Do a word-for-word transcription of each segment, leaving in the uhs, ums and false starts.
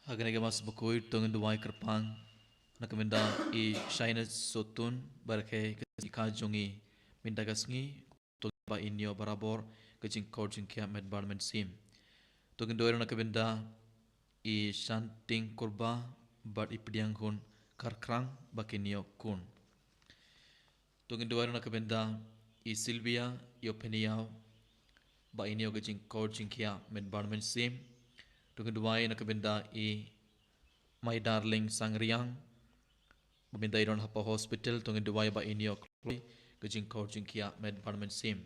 Ha kane ka Mass Bakhuid to ngin duwai kyrpang na ka bynta i Shaina Sotun, ba rakhe ka jingkha jong i mynta ka sngi, to ba in ïoh barabor ka jingkor jingkhiah met bad mynsiem. To ngin duwai na ka bynta i Shanting Kurba bad i Pdiang Hun Kharkrang ba kin ïoh khun. To ngin duwai na ka bynta i Sylvia Ïopheniaw ba in ïoh ka jingkor jingkhiah met bad mynsiem. To ngin duwai na ka bynta i My Darling Sangriang ba mynta i don hapoh hospital. To ngin duwai ba in ïoh kloi ka jingkor jingkhiah met bad mynsiem.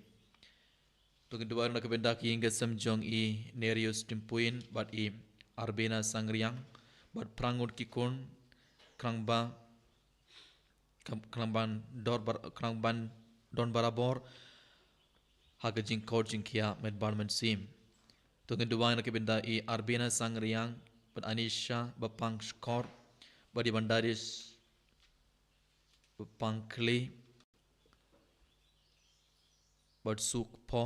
To ngin duwai na ka bynta ki ïing ki sem jong i Nerius Timpuin bad i Arbina Sangriang bad phra ngut ki khun, khnang ba khnang ban dor bar-, khnang ban don barabor ha ka jingkor jingkhiah met bad mynsiem. To ngin duwai na ka bynta i Arbina Sangriang bad Anisha Bapang Shkor bad i Bandaris Bapang Khli bad Suk Pho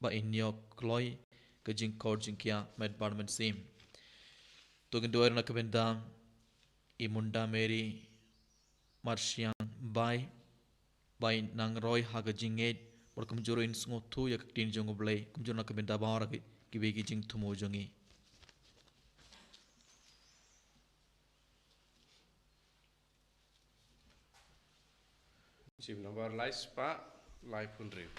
ba in ïoh kloi ka jingkor jingkhiah met bad mynsiem. To ngin duwai na ka bynta i Munda Mary Marshiang Bai, ba in nang roi ha ka jingngeit bad kumjuh ruh in sngewthuh ïa ka ktien jong U Blei, kumjuh na ka bynta baroh ki, kiwei ki jingthmu jong i. Jingmut number lai spah laiphew hynriew.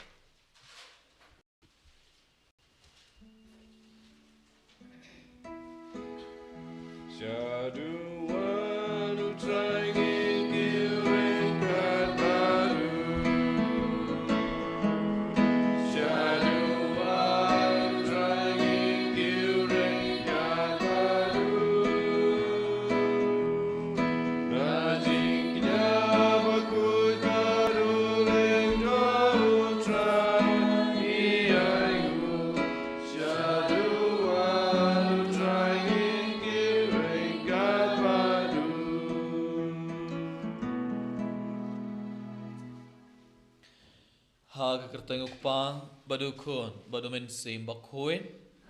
Ha ka kyrteng U Kpa, bad U Khun, bad U Mynsiem Bakhuid.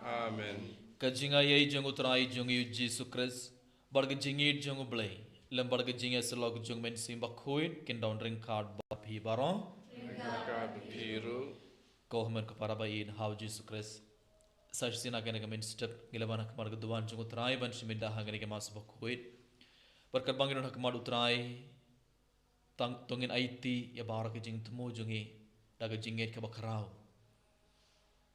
Amen. Ka jingaiei jong U Trai jong ngi U Jisu Khrist, bad ka jingïeit jong U Blei, lem bad ka jingïasyllok jong U Mynsiem Bakhuid, kin don ryngkat bad phi baroh. Ryngkat bad phi ruh. Ko hynmen ko para ba ïeit ha U Jisu Khrist. Sa shisien ha kane ka mynstep ngi la wan ha khmat ka duwan jong U Trai ban shim bynta ha kane ka Mass Bakhuid. Bad katba ngi don ha khmat U Trai, tang to ngin aiti ïa baroh ki jingthmu jong ngi da ka jingngeit kaba khraw.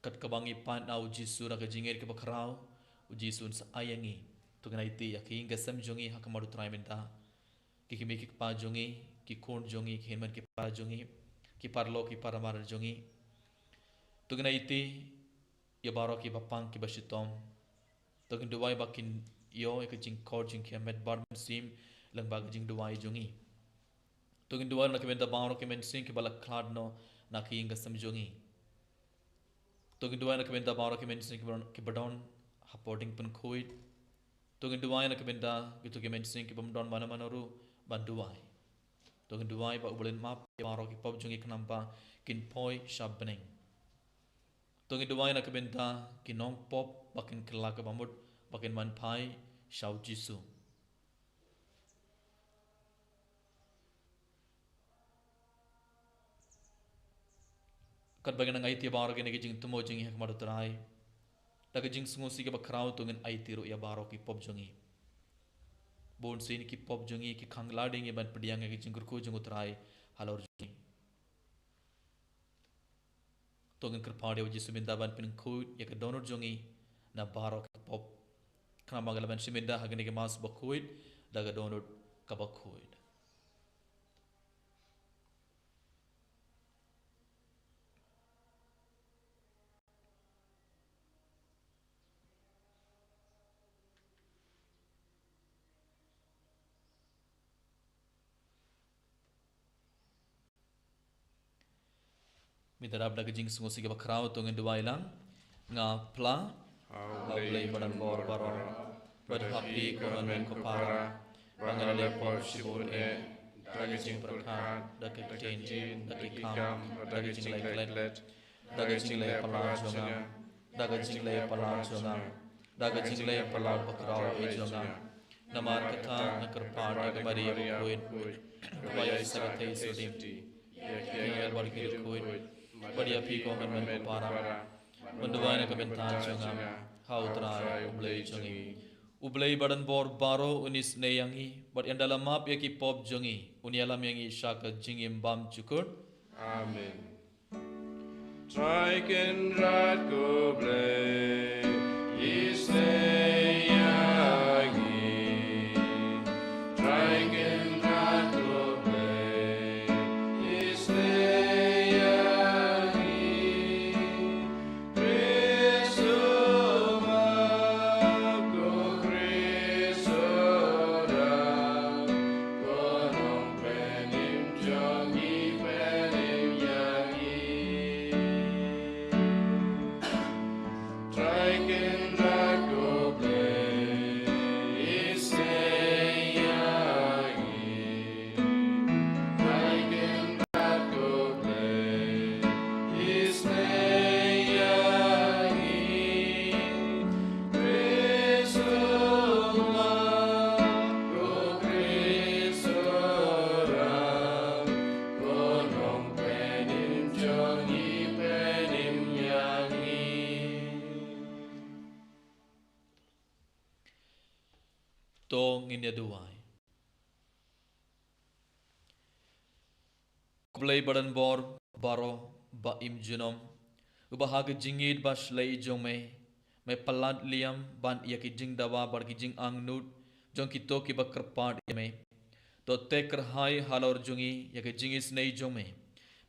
Kat kaba ngi pan na U Jisu da ka jingngeit kaba khraw, U Jisu un sa ai ïa ngi. To ngin aiti ïa ki ïing ki sem jong ngi ha khmat U Trai mynta. Ki kmie ki kpa jong ngi, ki khun jong ngi, ki hynmen ki para jong ngi, ki paralok ki paramar jong ngi. To ngin aiti ïa baroh ki bapang ki bashitom. To ngin duwai ba kin ïoh ïa ka jingkor jingkhiah met bad mynsiem lyngba ka jingduwai jong ngi. To ngin duwai na ka bynta baroh ki mynsiem kiba la khlad noh na ki ïing ki sem jong ngi. To ngin duwai na ka bynta baroh ki mynsiem kiba don, kiba don hapoh dieng pynkhuid. To ngin duwai na ka bynta kito ki mynsiem kibym don mano mano ruh ban duwai. To ngin duwai ba U Blei un map ïa baroh ki pop jong ngi khnang ba kin poi sha bneng. To ngin duwai na ka bynta ki nongpop ba kin kylla kaba mut ba kin wan phai sha U Jisu. Katba ngi nang aiti ïa baroh kine ki jingthmu jong ngi ha khmat U Trai, da ka jingsngewsih kaba khraw to ngin aiti ruh ïa baroh ki pop jong ngi. Bun sien ki pop jong ngi ki khang lad ïa ngi ban pdiang ïa ki jingkyrkhu jong U Trai halor jong ngi. To ngin kyrpad ïa U Jisu mynta ban pynkhuid ïa ka dohnud jong ngi na baroh ki pop. Khnang ba ngi lah ban shim bynta ha kane ka Mass Bakhuid da ka dohnud kaba khuid. Mynta dap da ka jingsngewsih kaba khraw to ngin duwai lang. Nga phla ha U Blei ba donbor baroh, bad ha phi ko hynmen ko para, ba nga la leh pop shibun eh, da ka jingpyrkhat, da ka ktien, da ka kam, da ka jingleh klet, da ka jingleh palat jong nga, da ka jingleh palat jong nga. da ka jingleh palat bakhraw ïa jong nga. Namar kata nga kyrpad ïa ka Maria bakhuid, kaba ïaishakri sa ka theisotti, ïa ki angel bad ki riewkhuid, bad ïa phi ko hynmen ko para, ban duwai na ka bynta jong nga ha U Trai U Blei jong ngi. U Blei badonbor baroh un isynei ïa ngi bad ynda la map ïa ki pop jong ngi, un ïalam ïa ngi sha ka jingim bymjukut. Amen. Trai Kynrad ko Blei, isynei ïa ngi. Trai Kynrad ko Blei, isynei ïa ngi. Khrist u map, ko Khrist u ram, ko Nongpynim jong ngi, pynim ïa ngi. Trai Kynrad ko Blei, isynei ïa ngi. Trai Kynrad ko Blei, isynei ïa ngi. Khrist u map, ko Khrist u ram, ko Nongpynim jong ngi, pynim ïa ngi. To ngin ïa duwai. Ko Blei badonbor baroh ba im junom, uba ha ka jingïeit ba shlei jong me, me palat liam ban ïa ki jingdawa bad ki jingangnud jong kito kiba kyrpad ïa me. To teh kyrhai halor jong ngi ïa ka jingisynei jong me,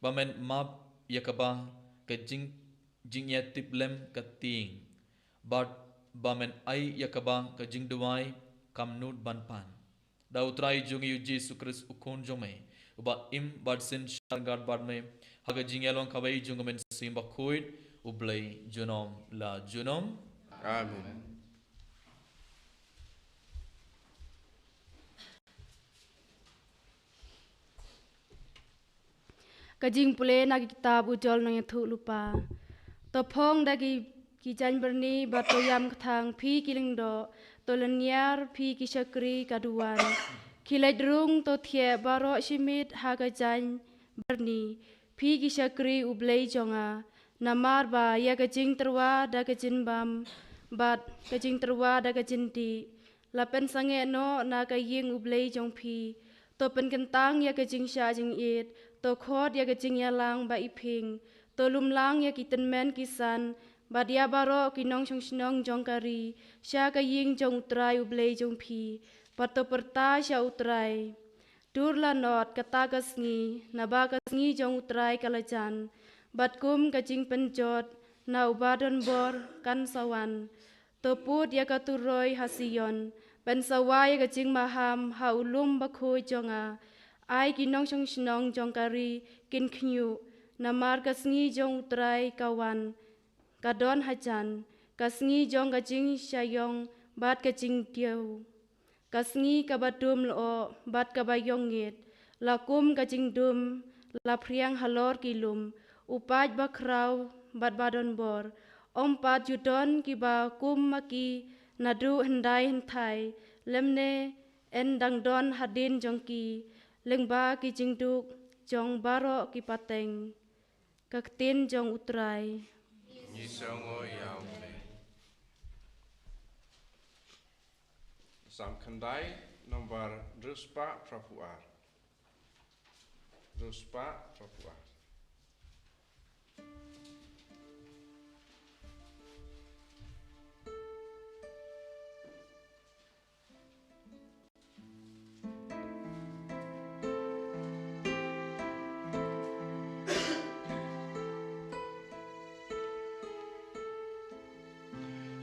ba men map ïa kaba ka jing, jingïatiplem ka tieng, bad ba men ai ïa kaba ka jingduwai kam nud ban pan. Da U Trai jong ngi U Jisu Khrist U Khun jong me, uba im bad synshar ryngkat bad me ha ka jingïalong kawei jong U Mynsiem Bakhuid, U Blei junom la junom. Amen. Ka jingpule na ki kitab U Joel Nongïathuhlypa. To phong da ki, ki jaiñ byrni bad to ïam kthang phi ki lyngdoh, to lynñiar phi ki shakri ka duwan. Khie leit rung to thiah baroh shi miet ha ka jaiñ byrni, phi ki shakri U Blei jong nga. Namar ba ïa ka jingtyrwa da ka jingbam bad ka jingtyrwa da ka jingdih la pynsangeh noh na ka ïing U Blei jong phi. To pynkyntang ïa ka jingshah jingit, to khot ïa ka jingïalang ba iphieng, to lumlang ïa ki tymmen ki san bad ïa baroh ki nongshong shnong jong ka ri sha ka ïing jong U Trai U Blei jong phi, bad to pyrta sha U Trai. Dur la not kata ka sngi, naba ka sngi jong U Trai ka la jan, bad kum ka jingpynjot na uba donbor kan sa wan. To put ïa ka turoi ha Sion, pynsawa ïa ka jingmaham ha u lum bakhuid jong nga. Ai ki nongshong shnong jong ka ri kin khñiuh, namar ka sngi jong U Trai ka wan, ka don hajan, ka sngi jong ka jingshah ïong bad ka jingdiaw. Ka sngi kaba dum lyoh bad kaba ïongngit, la kum ka jingdum, la phriang halor ki lum, u paid bakhraw bad badonbor. Ym pat ju don kiba kum ma ki naduh hyndai hynthai, lymne yn dang don hadien jong ki, lyngba ki jingduk jong baroh ki pateng. Ka ktien jong U Trai. Ngi sngewnguh ïa U Blei. Salm khyndai, nombar hynriewspah phraphew ar. Hynriewspah phraphew ar.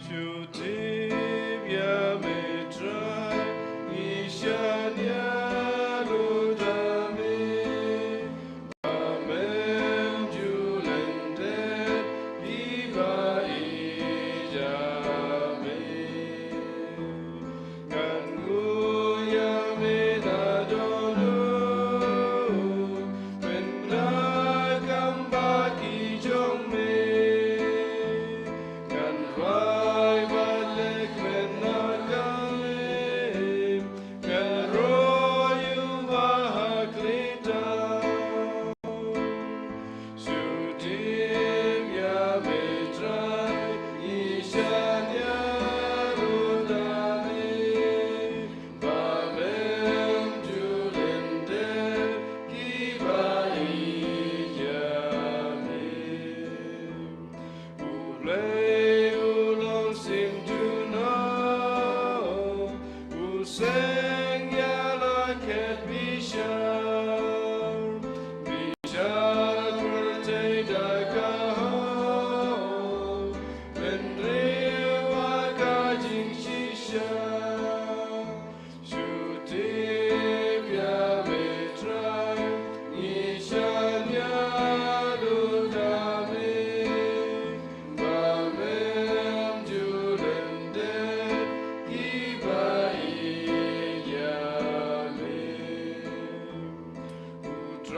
Shu tip ïa me Trai, ngi shaniah lut ha me. Ba men ju lyndet, phi ba ïeit ïa me. Ngan khuid ïa me naduh u pyndonkam bad ki jong me. Ngan rwai bad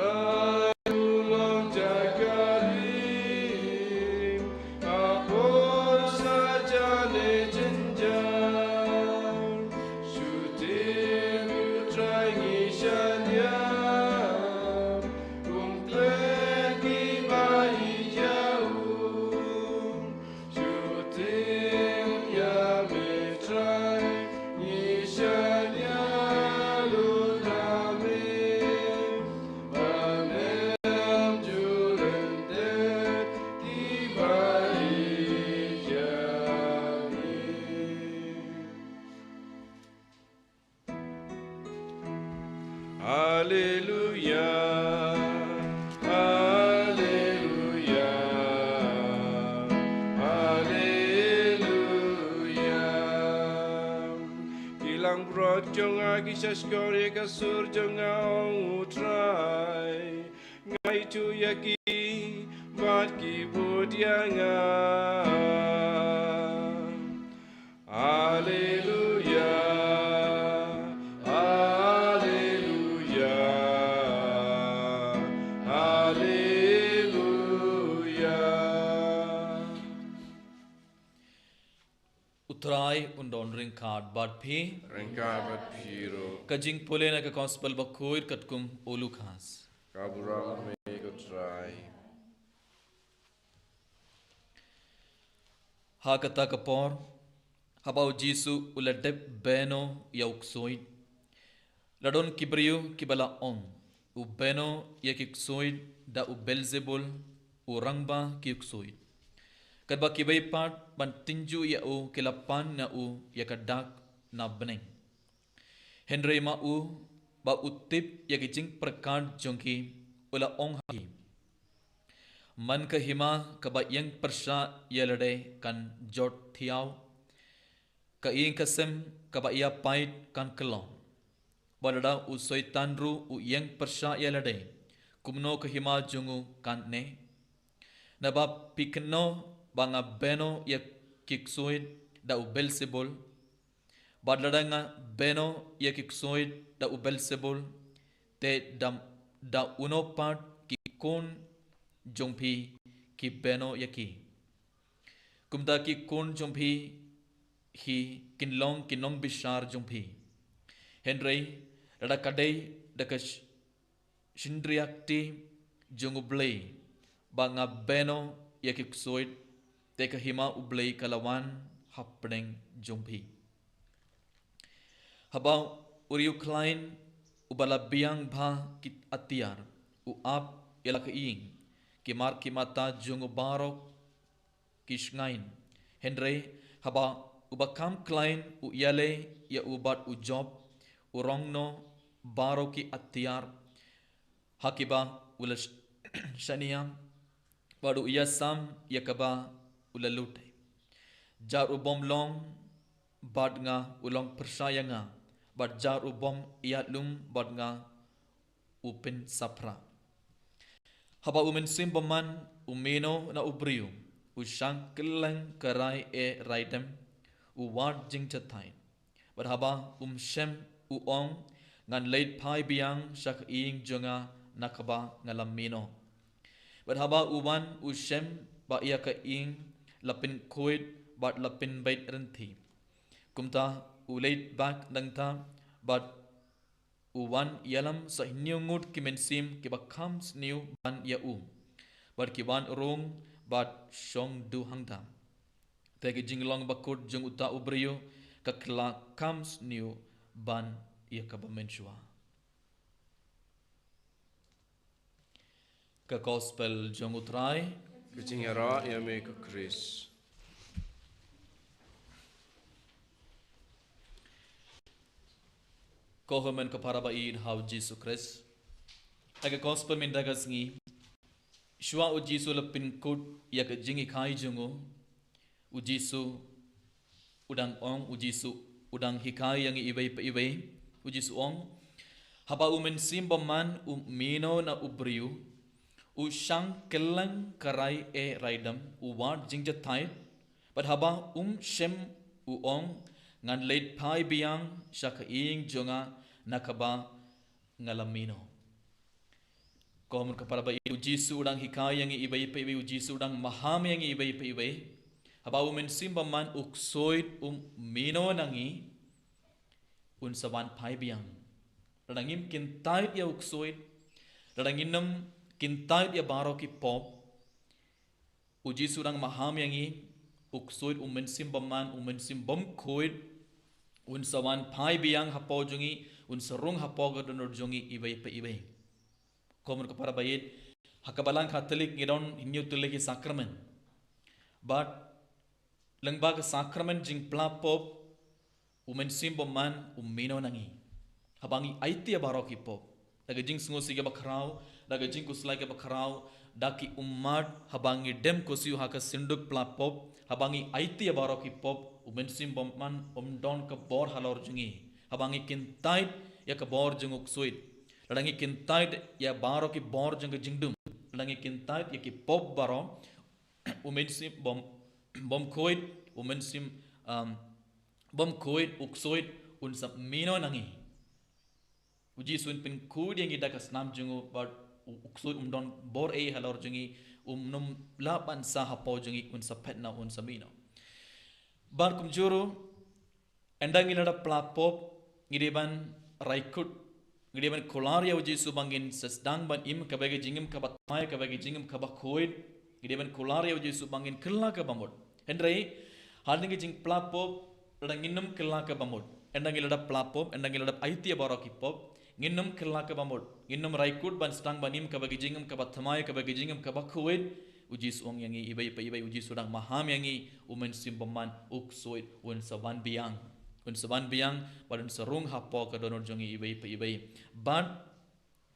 Trai u long jaka ri, ha por sa jane jynjar. Shu tim ïa u Trai ngi shaniah, um klet kiba ïeit ïa u. Shu tim ïa me Trai, ngi shaniah lut ha me. Ban ym ju lyndet kiba ïeit ïa me. Haleluya, haleluya, haleluya. Ki langbrot jong nga ki sha shkor ïa ka sur jong nga, ong u Trai. Nga ithuh ïa ki bad ki bud ïa nga. Haleluya, haleluya, haleluya. U Trai un don ryngkat bad phi. Ryngkat bad phi ruh. Ka jingpule na ka Gospel Bakhuid katkum u Lukas. Ka burom ïa me ko Trai. Ha kata ka por, haba u Jisu u la dep beno ïa u ksuid, la don ki briew kiba la ong, u beno ïa ki ksuid da u Belzebul, u rangbah ki ksuid. Katba kiwei pat ban tynjuh ïa u ki la pan na u ïa ka dak na bneng. Hynrei ma u, ba u tip ïa ki jingpyrkhat jong ki, u la ong ha ki, man ka hima kaba ïeng pyrshah ïa lade kan jot thiaw, ka ïing ka sem kaba ïa pait kan kyllon. Bad lada u Soitan ruh u ïeng pyrshah ïa lade, kumno ka hima jong u kan neh? Naba phi kynnoh ba nga beno ïa ki ksuid da u Belzebul. Bad lada nga beno ïa ki ksuid da u Belzebul, te da, da uno pat ki khun jong phi ki beno ïa ki. Kumta ki khun jong phi hi kin long ki nongbishar jong phi. Hynrei lada ka dei da ka sh-, shynriahkti jong U Blei ba nga beno ïa ki ksuid, te ka hima U Blei ka la wan hapdeng jong phi. Haba u riewkhlain uba la biang bha ki atiar u ap ïa la ka ïing, ki mar ki mata jong u baroh ki shngaiñ. Hynrei haba uba kham khlain u ïaleh ïa u bad u jop, u rong noh baroh ki atiar ha kiba u la sh-, shaniah, bad u ïasam ïa kaba u la lut. Jar u bym long bad nga u long pyrshah ïa nga, bad jar u bym ïalum bad nga u pynsaphra. Haba U Mynsiem Bymman u mino na u briew, u shang kylleng ka rai eh rai dem, u wad jingjahthait. Bad haba um shem u ong, ngan leit phai biang sha ka ïing jong nga na kaba nga la mino. Bad haba u wan u shem ba ïa ka ïing la pynkhuid bad la pynbeit rynti. Kumta u leit bak nangta bad u wan ïalam sa hynñiew ngut ki mynsiem kiba kham sniew ban ïa u. Bad ki wan rung bad shong duh hangta. Te ki jinglong bakut jong uta u briew ka kylla kham sniew ban ïa kaba mynshuwa. Ka Gospel jong U Trai. Ka jingïaroh ïa me ko Khrist. Ko hynmen ko para ba ïeit ha U Jisu Khrist. Ha ka Gospel mynta ka sngi, shuwa U Jisu la pynkut ïa ka jinghikai jong u, U Jisu u dang ong, U Jisu u dang hikai ïa ngi iwei pa iwei. U Jisu ong, haba U Mynsiem Bymman u mino na u briew, u shang kylleng ka rai eh rai dem, u wad jingjahthait. Bad haba um shem u ong, ngan leit phai biang sha ka ïing jong nga na kaba nga la mino. Ko mut ka para ba ïeit, u Jisu u dang hikai ïa ngi iwei pa iwei, u Jisu u dang maham ïa ngi iwei pa iwei. Haba u Mynsiem Bymman u ksuid u mino na ngi, un sa wan phai biang. Lada ngim kyntait ïa u ksuid, lada ngim kyntait ïa baroh ki pop, u Jisu u dang maham ïa ngi, u ksuid, u Mynsiem Bymman, u Mynsiem Bymkhuid, un sa wan phai biang hapoh jong ngi, un sa rung hapoh ka dohnud jong ngi iwei pa iwei. Ko mut ka para ba ïeit, ha ka Balang Katholik ngi don hynñiew tylli ki sakramen. Bad lyngba ka sakramen jingpla pop, u Mynsiem Bymman u mino na ngi. Haba ngi aiti ïa baroh ki pop, da ka jingsngewsih kaba khraw, da ka jingkhuslai kaba khraw, da ki ummat, haba ngi dem khuslai ha ka synduk pla pop, haba ngi aiti ïa baroh ki pop, u Mynsiem Bymman um don ka bor halor jong ngi. Haba ngi kyntait ïa ka bor jong u ksuid, lada ngi kyntait ïa baroh ki bor jong ka jingdum, lada ngi kyntait ïa ki pop baroh, u Mynsiem Bym, Bymkhuid, u Mynsiem, um, Bymkhuid, u ksuid, un sa mino na ngi. U Jisu un pynkhuid ïa ngi da ka snam jong u, bad u, u ksuid um don bor ei halor jong ngi, um nym lah ban sah hapoh jong ngi, un sa phet noh, un sa mino. Bad kumjuh ruh, ynda ngi la dep pla pop, ngi dei ban rai kut, ngi dei ban kular ïa u Jisu ba ngin sa sdang ban im kaba ka jingim kaba thymmai, kaba ka jingim kaba khuid. Ngi dei ban kular ïa u Jisu ba ngin kylla kaba mut. Hynrei hadien ka jingpla pop, lada ngin nym kylla kaba mut, ynda ngi la dep pla pop, ynda ngi la dep aiti ïa baroh ki pop, ngin nym kylla kaba mut, ngin nym rai kut ban sdang ban im kaba ka jingim kaba thymmai, kaba ka jingim kaba khuid. U Jisu u ong ïa ngi iwei pa iwei, u Jisu u dang maham ïa ngi, u Mynsiem Bymman u ksuid un sa wan biang. Un sa wan biang, bad un sa rung hapoh ka dohnud jong ngi iwei pa iwei. Bad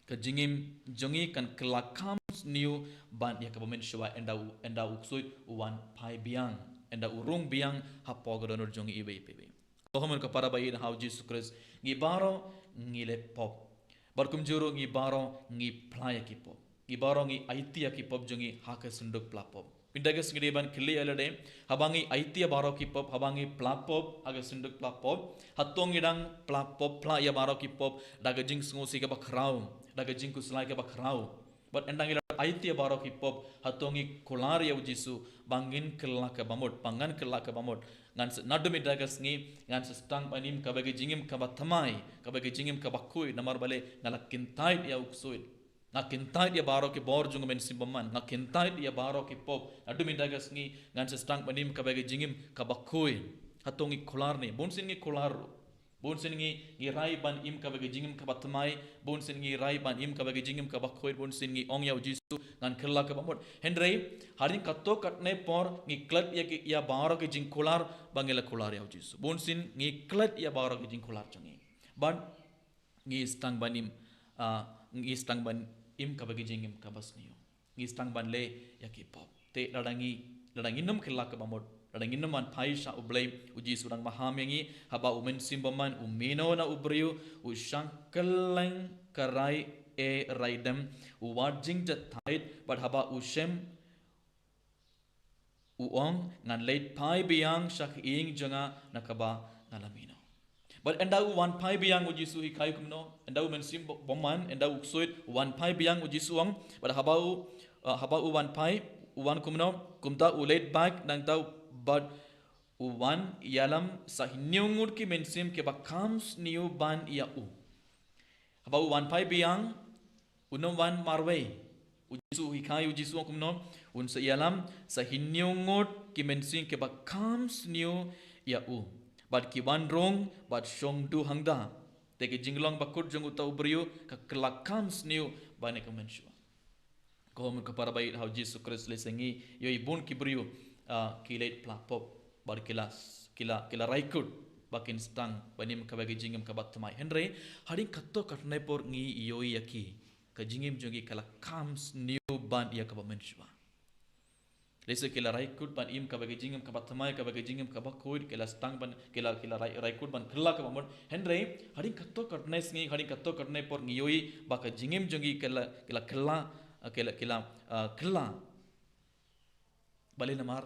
ka jingim jong ngi kan kylla kham sniew ban ïa kaba mynshuwa, ynda u, ynda u ksuid u wan phai biang, ynda u rung biang hapoh ka dohnud jong ngi iwei pa iwei. Ko mut ka para ba ïeit ha u Jisu Khrist, ngi baroh ngi leh pop. Bad kumjuh ruh ngi baroh ngi pla ïa ki pop. Ngi baroh ngi aiti ïa ki pop jong ngi ha ka synduk pla pop. Mynta ka sngi dei ban kylli ïa lade, haba ngi aiti ïa baroh ki pop, haba ngi pla pop ha ka synduk pla pop, hato ngi dang pla pop, pla ïa baroh ki pop da ka jingsngewsih kaba khraw, da ka jingkhuslai kaba khraw. Bad ynda ngi la aiti ïa baroh ki pop, hato ngi kular ïa u Jisu ba ngin kylla kaba mut, ba ngan kylla kaba mut. Ngan sa, naduh mynta ka sngi ngan sa sdang ban im kaba ka jingim kaba thymmai, kaba ka jingim kaba khuid, namar balei? Nga la kyntait ïa u ksuid. Nga kyntait ïa baroh ki bor jong u Mynsiem Bymman, nga kyntait ïa baroh ki pop. Naduh mynta ka sngi ngan sa sdang ban im kaba ka jingim kaba khuid. Hato ngi kular ne? Bunsien ngi kular ruh. Bunsien ngi, ngi rai ban im kaba ka jingim kaba thymmai, bunsien ngi rai ban im kaba ka jingim kaba khuid, bunsien ngi ong ïa u Jisu ngan kylla kaba mut. Hynrei hadien katto katne por ngi klet ïa ki, ïa baroh ki jingkular ba ngi la kular ïa u Jisu. Bunsien ngi klet ïa baroh ki jingkular jong ngi. Bad ngi sdang ban im, ah, ngi sdang ban im kaba ka jingim kaba sniew. Ngi sdang ban leh ïa ki pop. Te lada ngi, lada ngin nym kylla kaba mut, lada ngin nym wan phai sha u Blei, u Jisu u dang maham ïa ngi, haba u Mynsiem Bymman u mino na u briew, u shah kylleng ka rai ei rai dem, u wad jingjahthait, bad haba u shem, u ong, ngan leit phai biang sha ka ïing jong nga na kaba nga la mino. Bad ynda u wan phai biang u Jisu hikai kumno, ynda u Mynsiem Bymman, ynda u ksuid u wan phai biang u Jisu u ong, bad haba u, uh, haba u wan phai, u wan kumno, kumta u leit bak nangta bad u wan ïalam sa hynñiew ngut ki mynsiem kiba kham sniew ban ïa u. Haba u wan phai biang, un nym wan marwei. U Jisu u hikai, u Jisu u ong kumno, un sa ïalam sa hynñiew ngut ki mynsiem kiba kham sniew ïa u. Bad ki wan rung, bad shong duh hangta. Te ka jinglong bakut jong uta u briew ka kylla kham sniew ban ïa ka mynshuwa. Ko mut ka para ba ïeit ha u Jisu Khrist, lehse ngi ïohi bun ki briew, ah, ki leit pla pop, bad ki la, ki la, ki la rai kut ba kin sdang ban im kaba ka jingim kaba thymmai. Hynrei hadien katto katne por ngi ïohi ïa ki, ka jingim jong ki ka la kham sniew ban ïa kaba mynshuwa. Lehse ki la rai kut ban im kaba ka jingim kaba thymmai, kaba ka jingim kaba khuid, ki la sdang ban, ki la, ki la rai, rai kut ban kylla kaba mut. Hynrei hadien katto katne sngi, hadien katto katne por ngi ïohi ba ka jingim jong ki ka la, ki la kylla, ki la, ki la, ah, kylla. Balei? Namar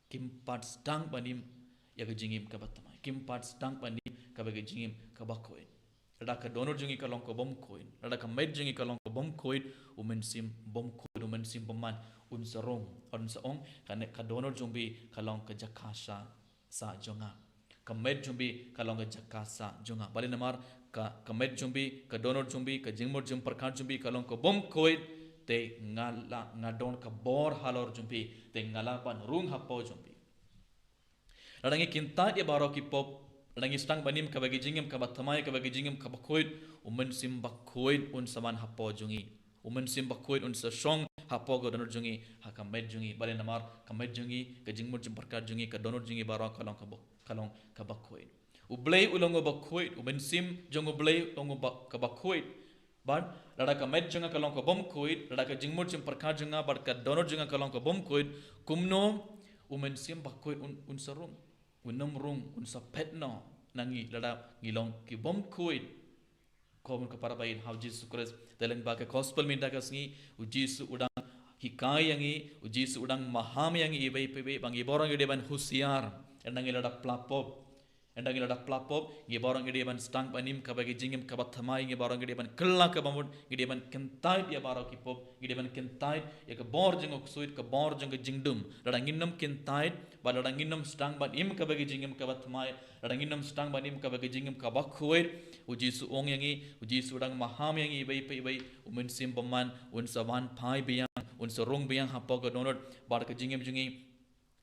kim pat sdang ban im ïa ka jingim kaba thymmai. Kim pat sdang ban im kaba ka jingim kaba khuid. Lada ka dohnud jong ki ka long ka bymkhuid, lada ka met jong ki ka long ka bymkhuid, u mynsiem bymkhuid, u mynsiem bymman un sa rung, un sa ong, kane ka dohnud jong phi ka long ka jaka sah, sah jong nga. Ka met jong phi ka long ka jaka sah jong nga. Balei? Namar ka, ka met jong phi, ka dohnud jong phi, ka jingmut jingpyrkhat jong phi ka long ka bymkhuid, te nga la, nga don ka bor halor jong phi, te nga lah ban rung hapoh jong phi. Lada ngi kyntait ïa baroh ki pop, lada ngi sdang ban im kaba ki jingim kaba thymmai, kaba ki jingim kaba khuid, u mynsiem bakhuid un sa wan hapoh jong ngi. U mynsiem bakhuid un sa shong hapoh ka dohnud jong ngi, ha ka met jong ngi. Balei? Namar ka met jong ngi, ka jingmut jingpyrkhat jong ngi, ka dohnud jong ngi baroh ka long kaba, ka long kaba khuid. U Blei u long uba khuid, u mynsiem jong u Blei u long uba, kaba khuid. Bad lada ka met jong nga ka long ka bymkhuid, lada ka jingmut jingpyrkhat jong nga bad ka dohnud jong nga ka long ka bymkhuid, kumno u mynsiem bakhuid un, un sa rung? Un ym rung, un sa phet noh na ngi lada ngi long ki bymkhuid. Ko mon ko para ba ïeit ha u Jisu Khrist, te lyngba ka gospel mynta ka sngi, u Jisu u dang hikai ïa ngi, u Jisu u dang maham ïa ngi iwei pa iwei, ba ngi baroh ngi dei ban husiar ynda ngi la dep pla pop. Ynda ngi la dep pla pop, ngi baroh ngi dei ban sdang ban im kaba ki jingim kaba thymmai, ngi baroh ngi dei ban kylla kaba mut, ngi dei ban kyntait ïa baroh ki pop, ngi dei ban kyntait ïa ka bor jong u ksuid, ka bor jong ka jingdum. Lada ngin ym kyntait, bad lada ngin ym sdang ban im kaba ki jingim kaba thymmai, lada ngin ym sdang ban im kaba ki jingim kaba khuid, u Jisu u ong ïa ngi, u Jisu u dang maham ïa ngi iwei pa iwei, u mynsiem bymman un sa wan phai biang, un sa rung biang hapoh ka dohnud bad ka jingim jong ngi.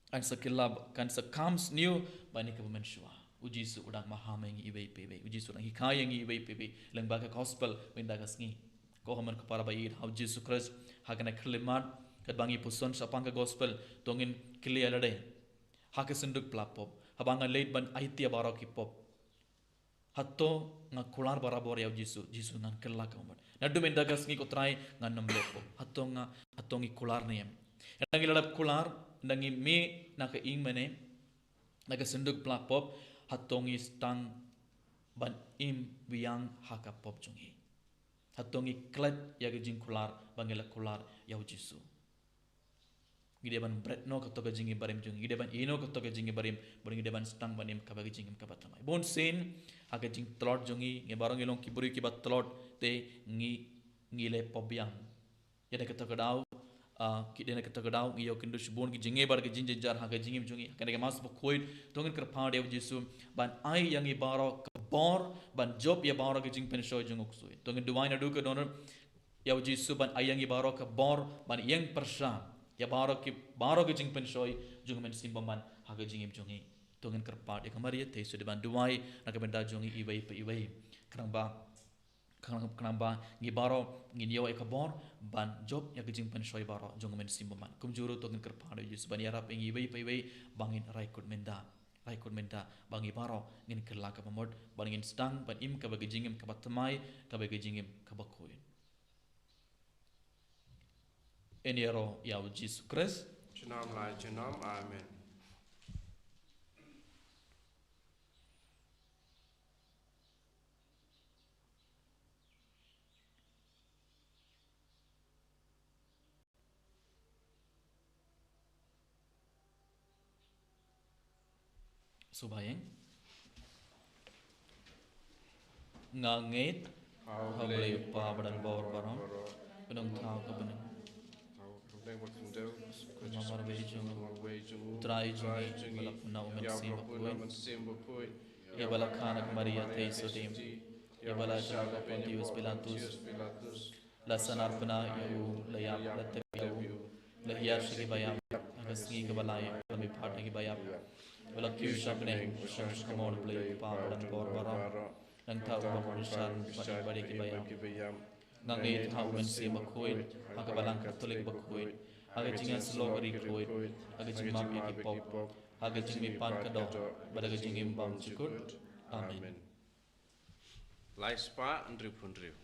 Kan sa kylla, kan sa kham sniew ban ïa kaba mynshuwa. U Jisu u dang maham ïa ngi iwei pa iwei. U Jisu u dang hikai ïa ngi iwei pa iwei lyngba ka gospel mynta ka sngi. Ko mon ko para ba ïeit ha u Jisu Khrist, ha kane ka khyllipmat katba ngi puson shaphang ka gospel, to ngin kylli ïa lade. Ha ka synduk pla pop, haba nga leit ban aiti ïa baroh ki pop, hato nga kular barabor ïa u Jisu? Jisu, ngan kylla kaba mut. Naduh mynta ka sngi ko Trai ngan ym leh pop. Hato nga, hato ngi kular ne em? Ynda ngi la dep kular, ynda ngi mih na ka ïing mane, na ka synduk pla pop, hato ngi sdang ban im biang ha ka pop jong ngi? Hato ngi klet ïa ka jingkular ba ngi la kular ïa u Jisu? Ngi dei ban bret noh kato ka jingim barim jong ngi, ngi dei ban ïeh noh kato ka jingim barim, bad ngi dei ban sdang ban im kaba ka jingim kaba thymmai. Bun sien ha ka jingtlot jong ngi, ngi baroh ngi long ki briew kiba tlot, te ngi, ngi leh pop biang. Ïa da kato ka daw, ah, ki, ïa da kato ka daw ngi ïoh kynduh shibun ki jingeh bad ki jingjynjar ha ka jingim jong ngi. Ha kane ka Mass bakhuid, to ngin kyrpad ïa u Jisu ban ai ïa ngi baroh ka bor ban jop ïa baroh ki jingpynshoi jong u ksuid. To ngin duwai naduh ka dohnud ïa u Jisu ban ai ïa ngi baroh ka bor ban ïeng pyrshah ïa baroh ki, baroh ki jingpynshoi jong u Mynsiem Bakhuid ha ka jingim jong ngi. To ngin kyrpad ïa ka Maria Theisotti ban duwai na ka bynta jong ngi iwei pa iwei. Khnang ba, khnang, khnang ba ngi baroh ngin ïoh ïa ka bor ban jop ïa ki jingpynshoi baroh jong u Mynsiem Bakhuid. Kumjuh ruh to ngin kyrpad ïa u Jisu ban ïarap ïa ngi iwei pa iwei ba ngin rai kut mynta. Rai kut mynta ba ngi baroh ngin kylla kaba mut, ba ngin sdang ban im kaba ka jingim kaba thymmai, kaba ka jingim kaba khuid. Yn ïaroh ïa u Jisu Khrist. Junom la junom. Amen. Sngewbha ïeng. Nga ngeit ha U Blei U Kpa ba don bor baroh, ba don thaw ka bneng. Namar ba i jong U Trai jong ngi ba la pynlong u Mynsiem Bakhuid, ïa ba la kha na ka Maria Theisotti, ïa ba la shah ha u Pontius Pilatus, la sahnarphna ïa u, la ïap, la tep ïa u, la hiar sha ki baïap, ha ka sngi kaba lai la mihpat na ki baïap, ba la kiew sha bneng, shong sha kamon U Blei U Kpa ba don bor baroh. Nangta u ban bishar bad ïa ki baïap. Nga ngeit ha U Mynsiem Bakhuid, ha ka Balang Katholik bakhuid, ha ka jingïasyllok ri khuid, ha ka jingmap ïa ki pop, ha ka jingmihpat ka doh bad ha ka jingim bymjukut. Amen. Lai spah hynriewphew hynriew.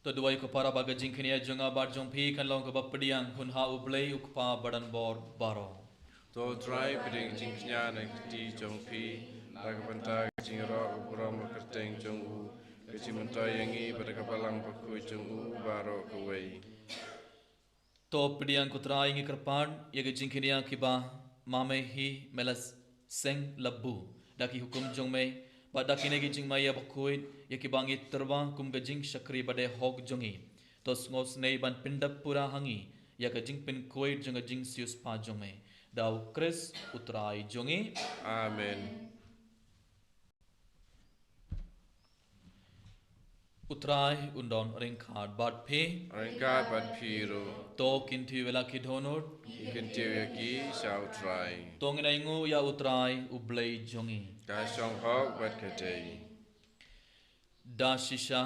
To duwai ko para ba ka jingkñia jong nga bad jong phi kan long kaba pdiang hun ha U Blei U Kpa badonbor baroh. To Trai, pdiang jingkñia na ka kti jong phi, na ka bynta ka jingïaroh ka burom ka kyrteng jong u, ka jingmyntoi ïa ngi bad ka balang bakhuid jong u baroh kawei. To pdiang ko Trai, ngi kyrpad ïa ka jingkñia kiba ma me hi me la seng la buh da ki hukum jong me, bad da kine ki jingma ïa bakhuid ïa kiba ngi tyrwa kum ka jingshakri ba dei hok jong ngi. To sngewsynei ban pyndap pura ha ngi ïa ka jingpynkhuid jong ka jingsiewspah jong me. Da U Khrist U Trai jong ngi. Amen. U Trai un don ryngkat bad phi. Ryngkat bad phi ruh. To kyntiew ïa la ki dohnud. Ngi kyntiew ïa ki sha U Trai. To ngin ainguh ïa U Trai U Blei jong ngi. Ka shong hok bad ka dei. Da shisha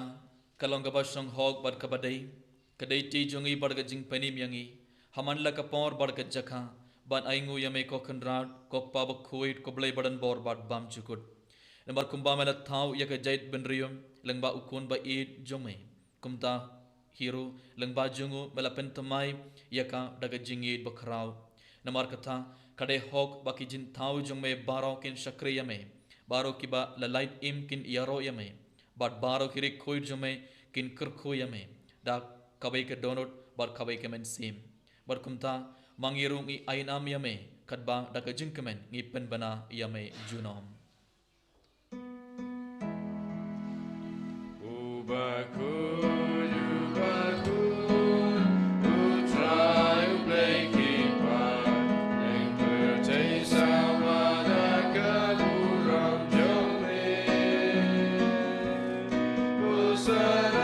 ka long kaba shong hok bad kaba dei, ka dei ti jong ngi bad ka jingpynim ïa ngi ha man la ka por bad ka jaka, ban ainguh ïa me ko Kynrad, ko Kpa bakhuid, ko Blei badonbor bad bymjukut. Namar kumba me la thaw ïa ka jaid bynriew lyngba U Khun ba ïeit jong me, kumta hi ruh lyngba jong u me la pynthymmai ïa ka da ka jingïeit bakhraw. Namar kata, ka dei hok ba ki jingthaw jong me baroh kin shakri ïa me, baroh kiba la lait im kin ïaroh ïa me, bad baroh ki riewkhuid jong me kin kyrkhu ïa me da kawei ka dohnud bad kawei ka mynsiem. Bad kumta, ma ngi ruh ngi ai nam ïa me, katba da ka jingkmen ngi pynbna ïa me junom. U bakhuid, u bakhuid, U Trai U Blei Kpa, ïeng pyrthei sawa da ka burom jong me. Hosana,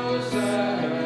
Hosana.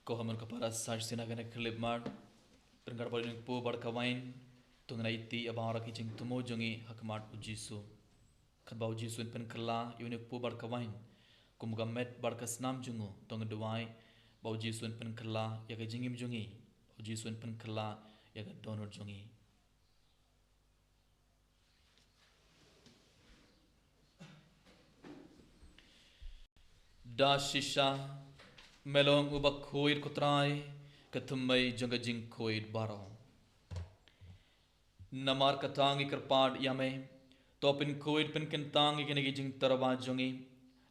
Ko hamar ka para sar sina gana klip mar. Renggar bad ning pu bar ka wain. Tung na iti abar ki jing tumo jongi hakmat U Jisu. Khat ba U Jisu in pynkylla ïa une u kpu bad ka wain kum ka met bad ka snam jong u, to ngin duwai ba U Jisu in pynkylla ïa ka jingim jong ngi, ba U Jisu in pynkylla ïa ka dohnud jong ngi. Da shisha me long uba khuid ko Trai, ka thymmei jong ka jingkhuid baroh. Namar kata ngi kyrpad ïa me, to pynkhuid pynkyntang ïa kine ki jingtyrwa jong ngi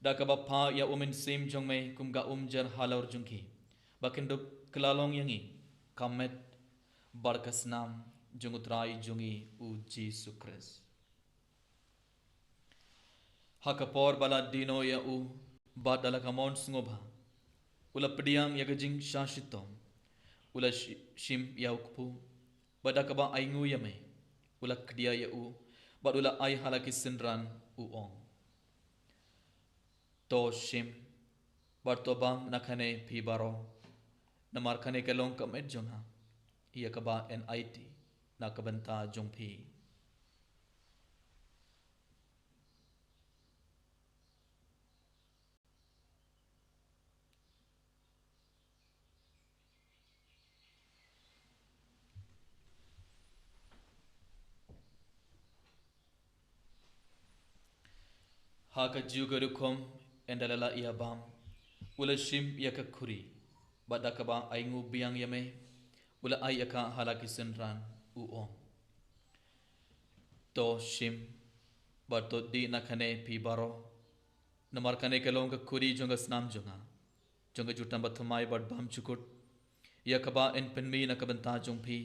da kaba phah ïa u Mynsiem jong me kum ka umjer halor jong ki, ba kin dup kylla long ïa ngi ka met bad ka snam jong u Trai jong ngi U Jisu Khrist. Ha ka por ba la dih noh ïa u bad da la ka mon sngewbha, u la pdiang ïa ka jingshah shitom, u la shi-, shim ïa u kpu, bad da kaba ainguh ïa me, u la kdiah ïa u bad u la ai ha la ki synran, u ong: To shim bad to bam na kane phi baroh, namar kane ka long ka met jong nga, ïa kaba yn aiti na ka bynta jong phi. Ha kajuh ka rukom, ynda la lah ïa bam, u la shim ïa ka khuri, bad da kaba ainguh biang ïa me, u la ai ïa ka ha la ki synran, u ong: To shim bad to dih na kane phi baroh, namar kane ka long ka khuri jong ka snam jong nga, jong ka jutang bathymmai bad bymjukut, ïa kaba yn pynmih na ka bynta jong phi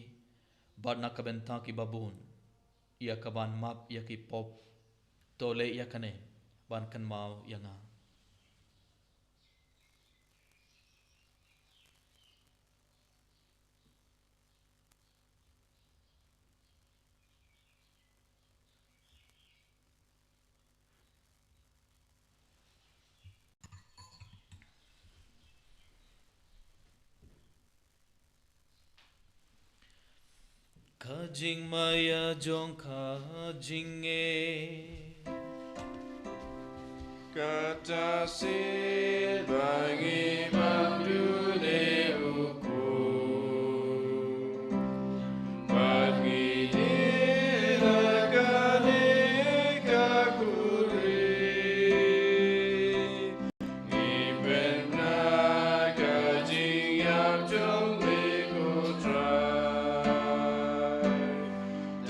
bad na ka bynta ki babun, ïa kaban map ïa ki pop. To leh ïa kane ban kynmaw ïa nga. jingmaïa jong ka jingngeit. Kata shisha ba ngi bam dune u Kpu, bad ngi ïeit ïa kane ka khuri. Ngi pynbna ka jingïap jong me ko Trai.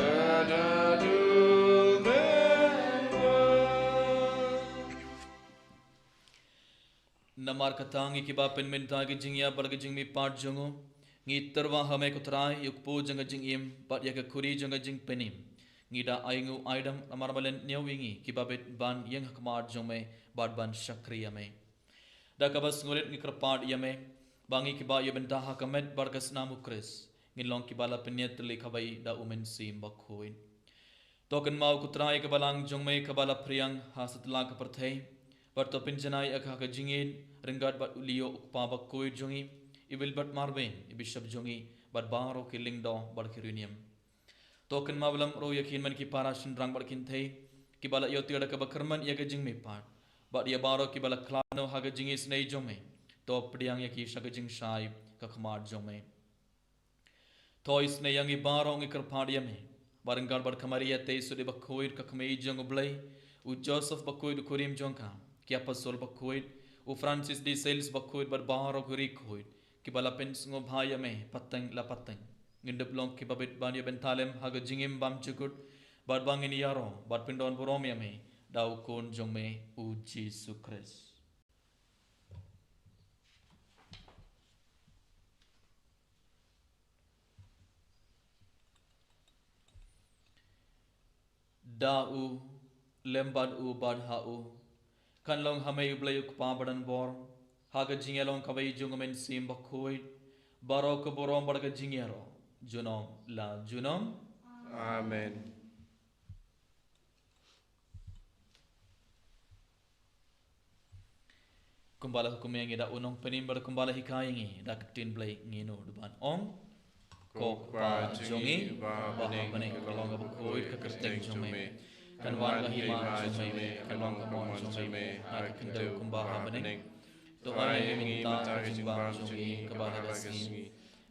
Da da du me wa. Namar kata ngi kiba pynmynta ka jingïap bad ka jingmihpat jong u, ngi tyrwa ha me ko Trai, ïa u Kpu jong ka jingim bad ïa ka khuri jong ka jingpynim. Ngi da ai ngi u aidam namar ba leh ñiew ïa ngi kiba bit ban ïeng ha khmat jong me bad ban shakri ïa me. Da kaba sngewrit ngi kyrpad ïa me ba ngi kiba ïoh bynta ha ka met bad ka snam u Khrist ngin long kiba la pynïatylli kawei da u Mynsiem Bakhuid. To kynmaw ko Trai ïa ka balang jong me kaba la phriang ha satlak ka pyrthei, bad to pynjanai ïa ka ha ka jingïeit ryngkat bad u Leo u Kpa Bakhuid jong ngi, i Wilbert Marvin i Bishop jong ngi, bad baroh ki lyngdoh bad ki riewniam. To kynmaw lem ruh ïa ki hynmen ki para shynrang bad kynthei kiba la ïoh tiar da kaba kyrmen ïa ka jingmihpat, bad ïa baroh kiba la khlad noh ha ka jingisynei jong me. To pdiang ïa ki sha ka jingshai ka khmat jong me. To isynei ïa ngi baroh, ngi kyrpad ïa me ba ryngkat bad ka Maria Theisotti Bakhuid ka kmie jong u Blei, u Joseph Bakhuid u kurim jong ka, ki apostol bakhuid, u Francis de Sales Bakhuid bad baroh ki riewkhuid kiba la pynsngewbha ïa me pateng la pateng, ngin dup long kiba bit ban ïoh bynta lem ha ka jingim bymjukut, bad ba ngin ïaroh bad pyndonburom ïa me da u Khun jong me u Jisu Khrist. Da u, lem bad u, bad ha u, kan long ha me u Blei u Kpa badonbor, ha ka jingïalong kawei jong u Mynsiem Bakhuid, baroh ka burom bad ka jingïaroh junom la junom. Amen. Kumba la hukum ïa ngi da u Nongpynim bad kumba la hikai ïa ngi da ka ktien Blei, ngin nud ban ong: Ko Kpa jong ngi ba ha bneng, ka long kaba khuid ka kyrteng jong me. Kan wan ka hima jong me, kan long ka mon jong me ha ka khyndew kumba ha bneng. To ai ïa ngi mynta ka jingbam jong ngi kaba ha ka sngi,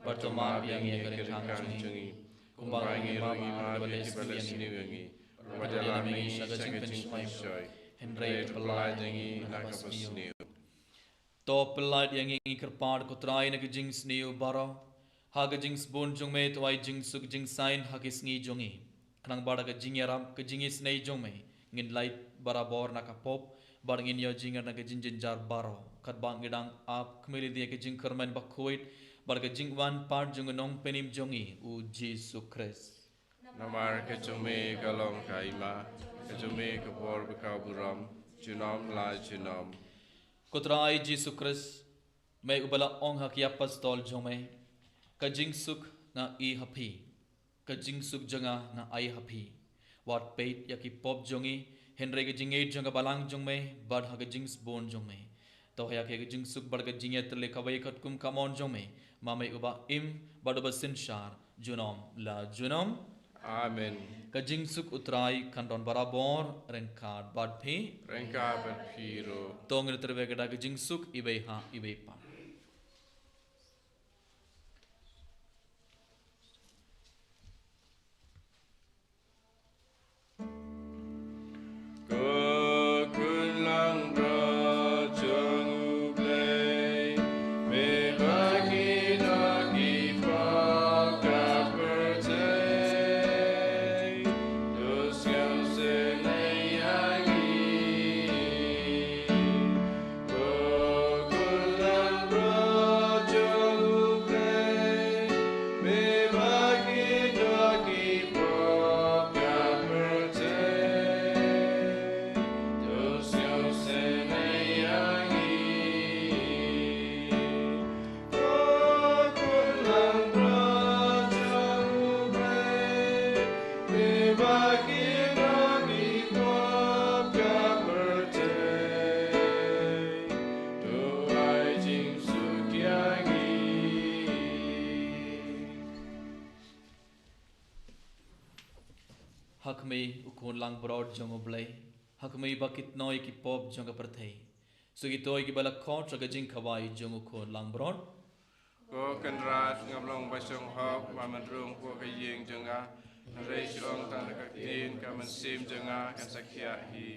bad to map ïa ngi ïa ka ri kyrkhu jong ngi, kumba ngi map ruh ïa kiba la sniew ïa ngi. Wat ïalam ïa ngi sha ka jingpynshoi, hynrei to pyllait ïa ngi na kaba sniew. To pyllait ïa ngi, ngi kyrpad ko Trai, na ka jingsniew baroh. Ha ka jingsbun jong me to ai jingsuk jingsaiñ ha ki sngi jong ngi, khnang ba da ka jingïarap ka jingisynei jong me ngin lait barabor na ka pop, bad ngin ïoh jingïar na ka jingjynjar baroh, katba ngi dang ap khmih lynti ïa ka jingkyrmen bakhuid bad ka jingwan pat jong u Nongpynim jong ngi u Jisu Khrist. Namar ka jong me ka long ka hima, ka jong me ka bor bad ka burom junom la junom. Ko Trai Jisu Khrist, me uba la ong ha ki apostol jong me: Ka jingsuk nga ai ha phi, ka jingsuk jong nga nga ai ha phi. Wat peit ïa ki pop jong ngi, hynrei ka jingïeit jong ka balang jong me bad ha ka jingsbun jong me. To ai ïa ka jingsuk bad ka jingïatylli kawei katkum ka mon jong me, ma me uba im bad uba synshar junom la junom. Amen. Ka jingsuk u Trai kan don barabor ryngkat bad phi. Ryngkat bad phi ruh. To ngin ïatrei bad ka jingsuk iwei ha iwei pat. Ko khun langbrot jong U Blei, me ba ngi don ki pop ka pyrthei, to sngewsynei ïa ngi. Ko khun lang Kmie, u Khun langbrot jong U Blei, ha kmie ba kit noi ki pop jong ka pyrthei. Sa kito kiba la khot sha ka jingkhawai jong u Khun langbrot. Ko Kynrad, ngam long ba shong hok ba men rung ko ka ïing jong nga, hynrei shu ong tang da ka ktien ka mynsiem jong nga kan sa khiah hi.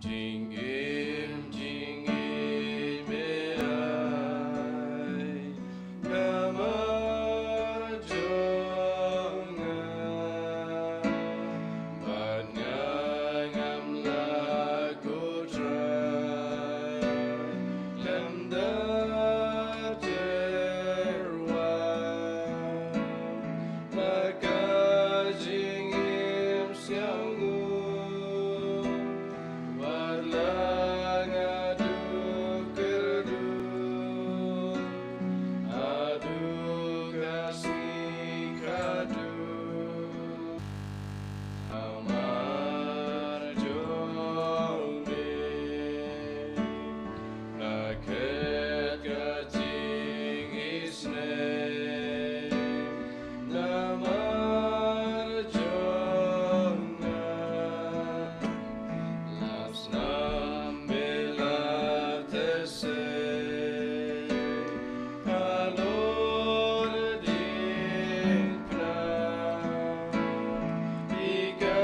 Jingim, jingim, me ai, namar jong nga, bad nga ngam lah khuid trai, lem da tyrwa. Na ka jingim sngewbha, wat la nga duk kyrduh, haduh ka sngi khatduh. Namar jong me, la khet ka jingisynei. Namar jong nga, la snam bad la teh sei halor diengphna.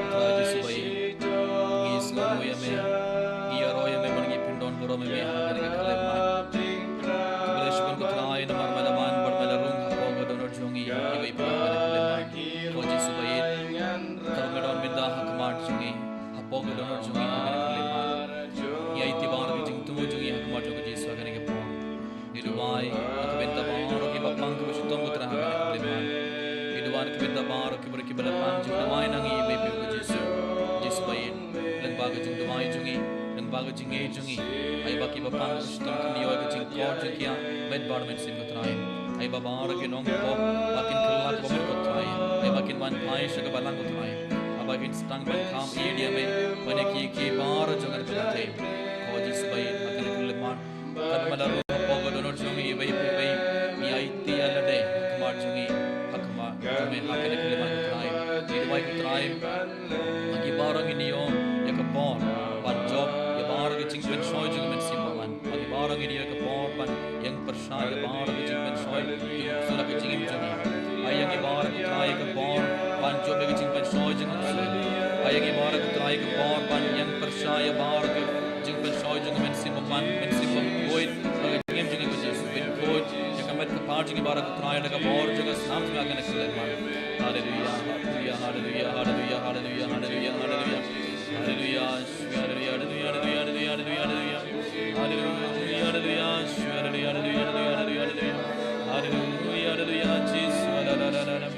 Trai Jisu ba ïeit, ngi sngewnguh ïa me, ngi ïaroh ïa me bad ngi pyndonburom ïa me ha kane ka khyllipmat. Khublei shibun ko Trai namar me la wan bad me la rung hapoh ka dohnud jong ngi, ïa iwei pa iwei ha kane ka khyllipmat. Ko Jisu ba ïeit, ka ruh me don mynta ha khmat jong ngi, hapoh ka dohnud jong ngi ha kane ka khyllipmat. Ngi aiti baroh ki jingthmu jong ngi ha khmat jong ko Jisu ha kane ka por. Ngi duwai ha ka bynta baroh kiba pang kiba shitom ko Trai ha kane ka khyllipmat. Ngi duwai ha ka bynta baroh kiba, kiba la pang jingduwai na ngi iwei pa iwei ko Jisu. Jisu ba ïeit, lyngba ka jingduwai jong ngi, lyngba ka jingngeit jong ngi, ai ba kiba pang kiba shitom kin ïoh ka jingkor jingkhiah met bad mynsiem ko Trai. Ai ba baroh ki nongpop ba kin kylla kaba mut ko Trai. Ai ba kin wan phai sha ka balang ko Trai. Ai ba kin sdang ban kham ïeit ïa me ban ïa kiei kiei baroh jong ka pyrthei. Ko Jisu ba ïeit, ha kane ka khyllipmat, katba me la rung hapoh ka dohnud jong ngi iwei pa iwei, ngi Trai, ha ngi baroh ngin ïoh ïa ka por ban jop ïa baroh ka jingpynshoi jong ka Mynsiem Bakhuid. Ha ngi baroh ngin ïoh ïa ka por ban ïeng pyrshah ïa baroh ka jingpynshoi jong ka Mynsiem Bakhuid ha ka jingim jong ngi. Ai ïa ngi baroh, ko Trai, ïa ka por ban jop ïa ka jingpynshoi jong ka Mynsiem Bakhuid. Ai ïa ngi baroh, ko Trai, ïa ka por ban ïeng pyrshah ïa baroh ka jingpynshoi jong ka Mynsiem Bakhuid, Mynsiem Bakhuid ha ka jingim jong ngi, ko Jisu. Pynkhuid ïa ka met ka phad jong ngi baroh, ko Trai, da ka bor jong ka snam jong ka khyllipmat. Haleluia, haleluia, haleluia, haleluia, haleluia, haleluia, haleluia. Haleluia, haleluia, haleluia, haleluia, haleluia, haleluia. Haleluia, haleluia, haleluia, haleluia, haleluia, haleluia. Haleluia, haleluia, Jisu, la, la, la, la, la.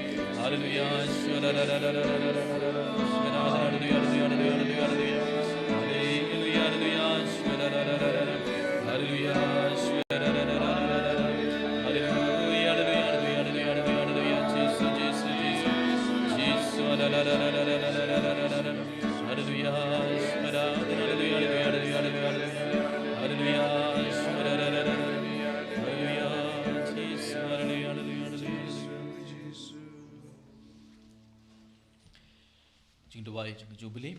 Haleluia, la, la, la, la, la, la, la, la. Haleluia, haleluia, haleluia, haleluia, haleluia. Haleluia, haleluia, la, la, la, la, la, la. Haleluia, la, la, la, la, la, la, la, la. Haleluia, haleluia, haleluia, haleluia, haleluia, haleluia. Jisu, Jisu, Jisu. Jisu, la, la, la, la, la, la, la, la, la, la. Haleluia, haleluia, haleluia, haleluia, haleluia, haleluia. Haleluia, haleluia, haleluia, haleluia. Haleluia, Jisu, haleluia, haleluia, haleluia. Jingduwai jong ka Jubili.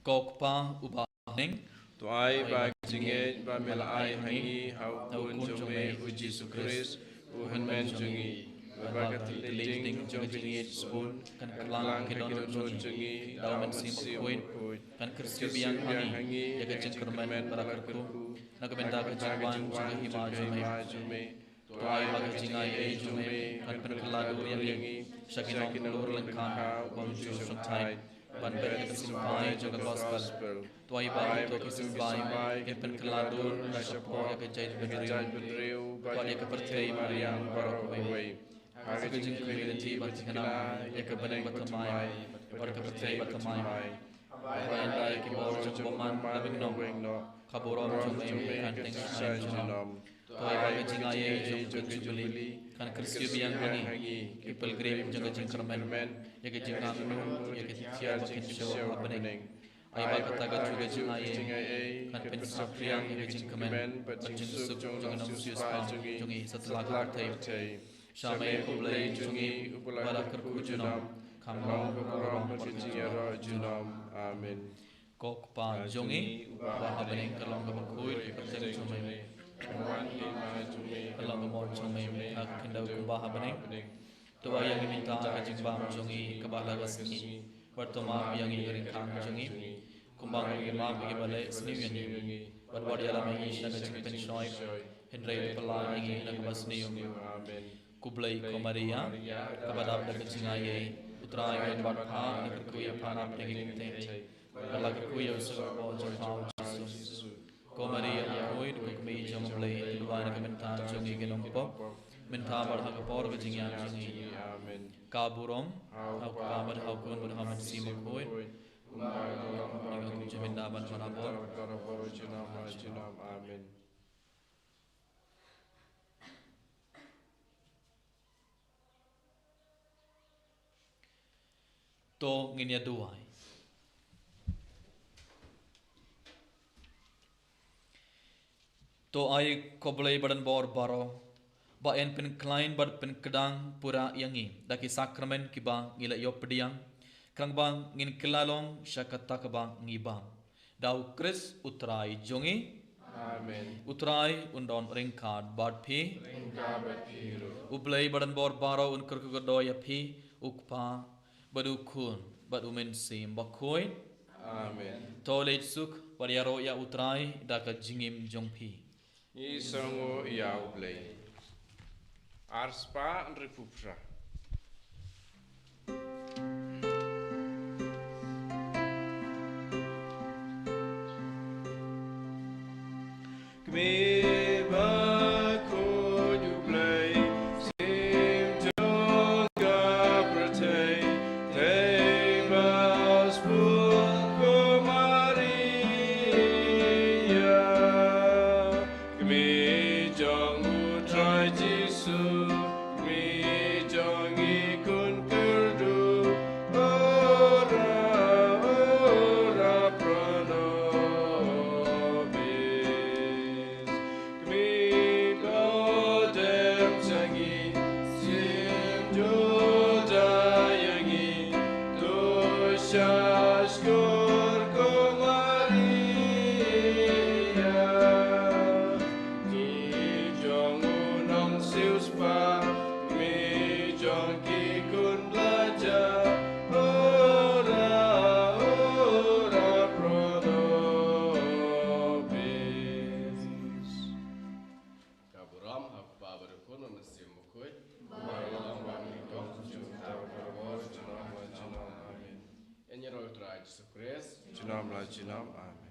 Ko Kpa uba ha bneng, to ai ba ka jingngeit ba me la ai ha ngi ha u Khun jong me u Jisu Khrist, u Hynmen jong ngi, bad ba ka tyrli ding jong ka jingngeit sbun kan kylla ki dohnud jong ngi da u Mynsiem Bakhuid, kan kyrsiew biang ha ngi ïa ka jingkyrmen bad la kyrkhu na ka bynta ka jingwan jong ka Hima jong me. To ai ba ka jingai ei jong me kan pynkylla dur ïa ngi sha ki nongkhlur lyngkha bymjur shongthait ban beh ïa ka symbai jong ka gospel. To ai ba kito ki symbai kin pynkylla dur da shapoh ïa ka jaitbynriew bad ïa ka pyrthei mariang baroh kawei. Ha ka jingkmen lynti ban thngan ïa ka bneng bathymmai bad ka pyrthei bathymmai. Ba ynda ïa ki bor jong u bymman la bynnoh, ka burom jong me kan teng shai junom. To ai ba ka jingai ei jong ka Jubili kan kyrsiew biang ha ngi ki pilgrim jong ka jingkyrmen ïa ka jingangnud ïa ka thiar ba kin siew ha bneng. Ai ba kata ka juh ka jingai ei kan pynsaphriang ïa ka jingkmen bad jingsuk jong ka nongsiewspah jong ngi satlak ka pyrthei. Sha me ko Blei jong ngi uba la kyrkhu junom, kham long ka burom bad ka jingïaroh junom. Amen. Ko Kpa jong ngi uba ha bneng, ka long kaba khuid ka kyrteng jong me. Ka long ka mon jong me ha ka khyndew kumba ha bneng. To ai ïa ngi mynta ka jingbam jong ngi kaba ha la ka sngi. Bad to map ïa ngi ka ryngkang jong ngi, kumba ngi map ïa kiba leh sniew ïa ngi. Bad wat ïalam ïa ngi sha ka jingpynshoi, hynrei to pyllait ïa ngi na kaba sniew. Amen. Ko Blei, ko Maria kaba dap da ka jingaiei, U Trai u don bad pha, la kyrkhu ïa pha na pdeng ki kynthei, bad la kyrkhu ïa u sawkpoh jong pha, U Jisu. Ko Maria bakhuid, ko Kmie jong U Blei, to duwai na ka bynta jong ngi ki nongpop, mynta bad ha ka por ka jingïap jong ngi. Amen. Ka burom ha U Kpa bad ha U Khun bad ha U Mynsiem Bakhuid. Kumba ka long, kumba ka long, kumba ka long, mynta bad barabor, barabor, junom, junom. Amen. To ngin ïa duwai. To ai ko Blei ba don bor baroh, ba yn pynkhlaiñ bad pynkdang pura ïa ngi da ki sakramen kiba ngi la ïoh pdiang, khnang ba ngin kylla long sha kata kaba ngi bam. Da U Khrist U Trai jong ngi. Amen. U Trai un don ryngkat bad phi. Ryngkat bad phi ruh. U Blei ba don bor baroh un kyrkhu kyrdoh ïa phi, U Kpa, bad U Khun, bad U Mynsiem Bakhuid. Amen. To leit suk bad ïaroh ïa U Trai da ka jingim jong phi. Ngi sngewnguh ïa U Blei. Ar spah hynriewphew phra. Kmie bakhuid U Blei, sim jong ka pyrthei, tei ba sbun ko Maria. Kmie jong U Trai Jisu, kmie jong ngi khun kyrduh, ora, ora pro nobis. Kmie ba dem sha ngi, sim jong U Trai ïa ngi, to Shkor ko Maria, ki jong u nongsiewspah, me jong ki khun blai, ora, ora pro nobis. Ka burom ha u Kpa bad u Khun bad u Mynsiem Bakhuid. Ba la long ba nyngkong, junom, junom, junom. Amen. Ïa ngi ruh ïa u Trai Jisu Khrist. Junom la junom. Amen.